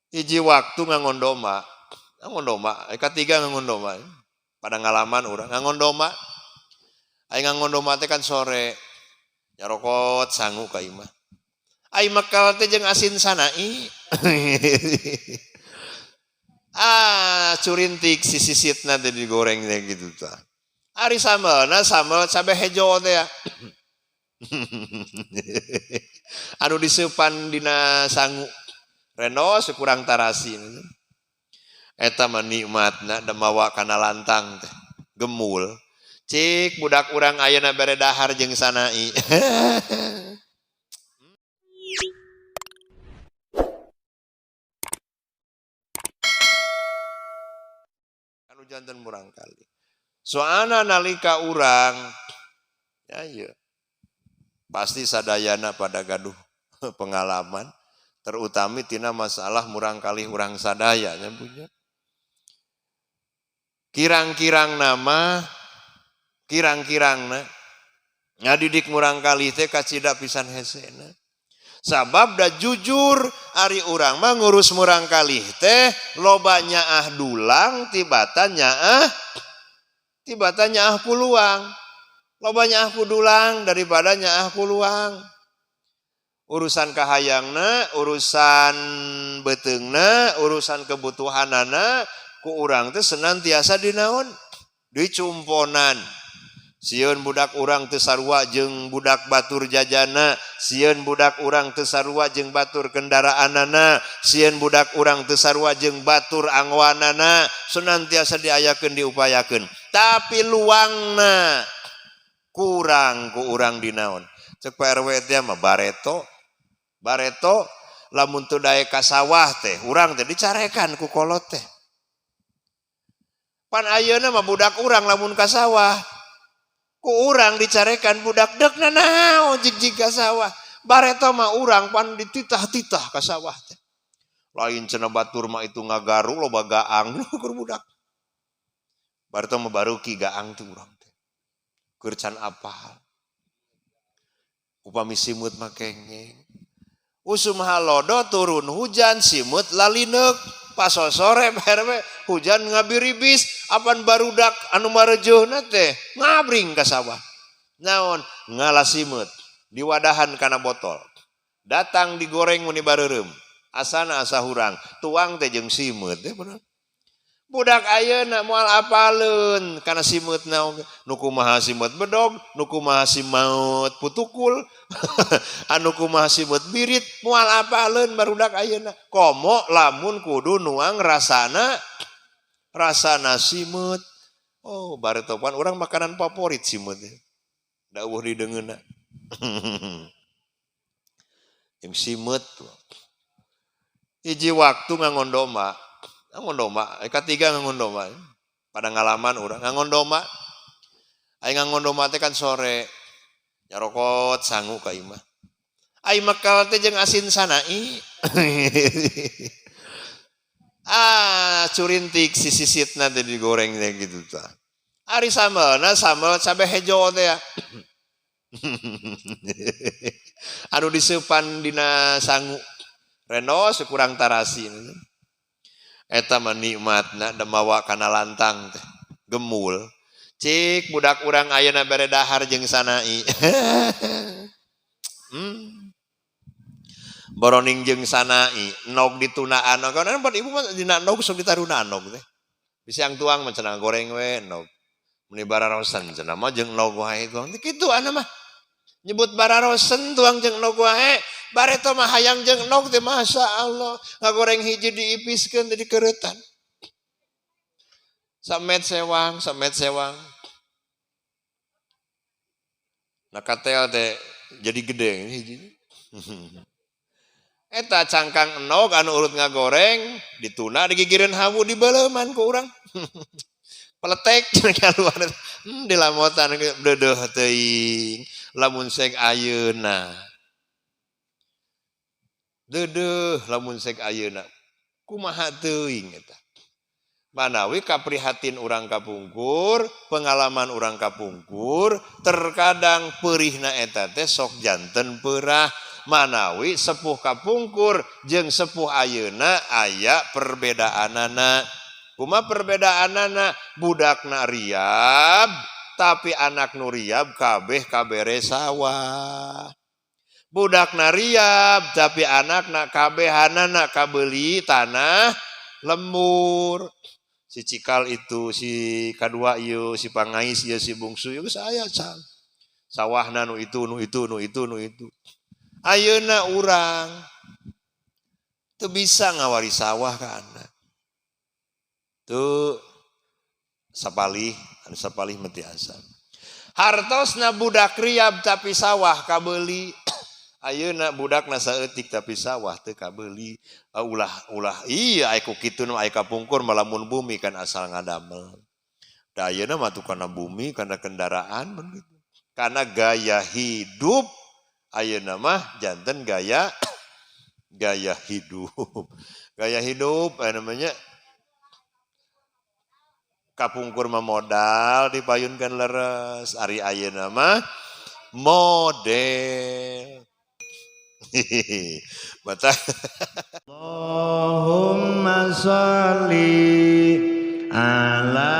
Hiji waktu ngangon domba, ngangon domba, katiga ngangon domba. Pada ngalaman urang ngangon domba. Ai ngangon domba teh kan sore. Nyarokot sangu ka imah. Ai mekal teh jeung asin sanai. Ah, curintik sisisitna teh digoreng teh gitu tah. Ari sambelna sambel cabe hejo teh ya. Anu diseupan dina sangu. Reno sekurang tarasi. Eta mah nikmatna demawa kana lantang teh. Gemul. Cik budak urang ayeuna bere dahar jeung sanai. Anu janten murang kali. Soalna nalika urang ya ieu pasti sadayana pada gaduh pengalaman terutami tina masalah murang kali urang sadaya nya punya. Kirang-kirang nama kirang-kirangna ngadidik murang kali teh kacida pisan hesena. Sabab da jujur ari urang mah ngurus murang kali teh loba nyaah dulang tibatan nyaah kuluang. Loba nyaah ku dulang daripada nyaah kuluang. Urusan kahayangna, urusan beuteungna, urusan kebutuhanana ku urang teh senantiasa dinaon? Dicumponan. Sieun budak urang teu sarua jeung budak batur jajana, sieun budak urang teu sarua jeung batur kendaraanana, sieun budak urang teu sarua jeung batur angwanana, senantiasa diayakeun diupayakeun. Tapi luangna kurang ku urang dinaon. Cek Pak RW teh mah bareto. Bareto lamun teu daek ka sawah teh, urang teh dicarekan ku kolot teh. Pan ayeuna mah budak urang lamun ka sawah ku urang dicarekan budak dek nanaon jig-jig ka sawah. Bareto mah urang pan dititah-titah ka sawah teh. Lain cenah batur mah itu ngagaru loba gaang keur budak. Bareto mah baruki gaang teh urang teh. Keur can apal. Upami simut mah kengeng. Usum halodo turun hujan simut lalineuk. Pasosore PRW hujan ngabiribis apan barudak anu marejeuhna teh ngabring ka sawah. Naon ngala simut diwadahan kana botol. Datang digoreng muni bareureum. Asana asa hurang, tuang teh jeung simut teh bener. Budak ayeuna moal apaleun kana simeutna oge. Nu kumaha simeut bedog, nu kumaha simeut putukul, anu kumaha simeut birit, moal apaleun barudak ayeuna. Komo lamun kudu nuang rasana simeut. Oh, baretopan urang makanan favorit simeut teh. Da eueuh dideungeunna. Jeung simeut. Hiji waktu ngangon domba. Ngangon domba, katiga ngangon domba. Pada ngalaman urang ngangon domba. Ai ngangon domba teh kan sore. Nyarokot sangu ka imah. Ai mekal teh jeung asin sanai. Ah, curintik sisisitna teh digoreng teh gitu tah. Ari sambelna sambel cabe hejo teh ya. Anu diseupan dina sangu. Reno sekurang tarasi. Eta mah nikmatna demawa kana lantang teh. Gemul. Cik budak urang ayeuna bere dahar jeung sanai. Boroning jeung sanai, nog ditunaan. Kan pan ibu mah dina nog sok ditaruna nog teh. Bisi ang tuang mah cenah goreng we nog. Meni bararosen cenah mah jeung nog wae tuang teh kitu ana mah. Nyebut bararosen tuang jeung nog wae. Bareto mah hayang jeung nog teh masya Allah. Ngagoreng hiji diipiskeun teh dikeureutan. Samet sewang, samet sewang. Nah katel teh jadi gede hiji. Eta cangkang enog anu urut ngagoreng dituna digigireun hawu dibeleuman ku urang. Peletek keluar. Dilamotan deudeuh teuing lamun sek ayeuna. Deudeuh lamun sek ayeuna. Kumaha teuing eta. Manawi kaprihatin urang kapungkur, pengalaman urang kapungkur, terkadang perihna eta teh sok janten perah. Manawi sepuh kapungkur jeung sepuh ayeuna aya perbedaanana. Kumaha perbedaanana? Budakna riab, tapi anak nu riab kabeh kabere sawah. Budakna riab, tapi anakna kabehanana kabeli tanah lembur. Si cikal itu, si kadua ieu, si pangais ieu, si bungsu ieu, saya can sawahna nu itu, nu itu, nu itu, nu itu. Ayeuna urang teu bisa ngawari sawah ka anak. Tuh sapalih, anu sapalih mah tiasa. Hartosna budak riab tapi sawah kabeli. Ayeuna budakna saeutik tapi sawah teu kabeli. Ulah ulah iya, aya ku kitu nu aya kapungkur malamun bumi kan asal ngadamel. Da ayeuna mah tuh kana bumi, kana kendaraan begitu. Karena gaya hidup ayeuna mah janten gaya gaya hidup. Gaya hidup aya namanya kapungkur mah modal dipayunkan leres, ari ayeuna mah model. Mata. Allahumma sholli ala.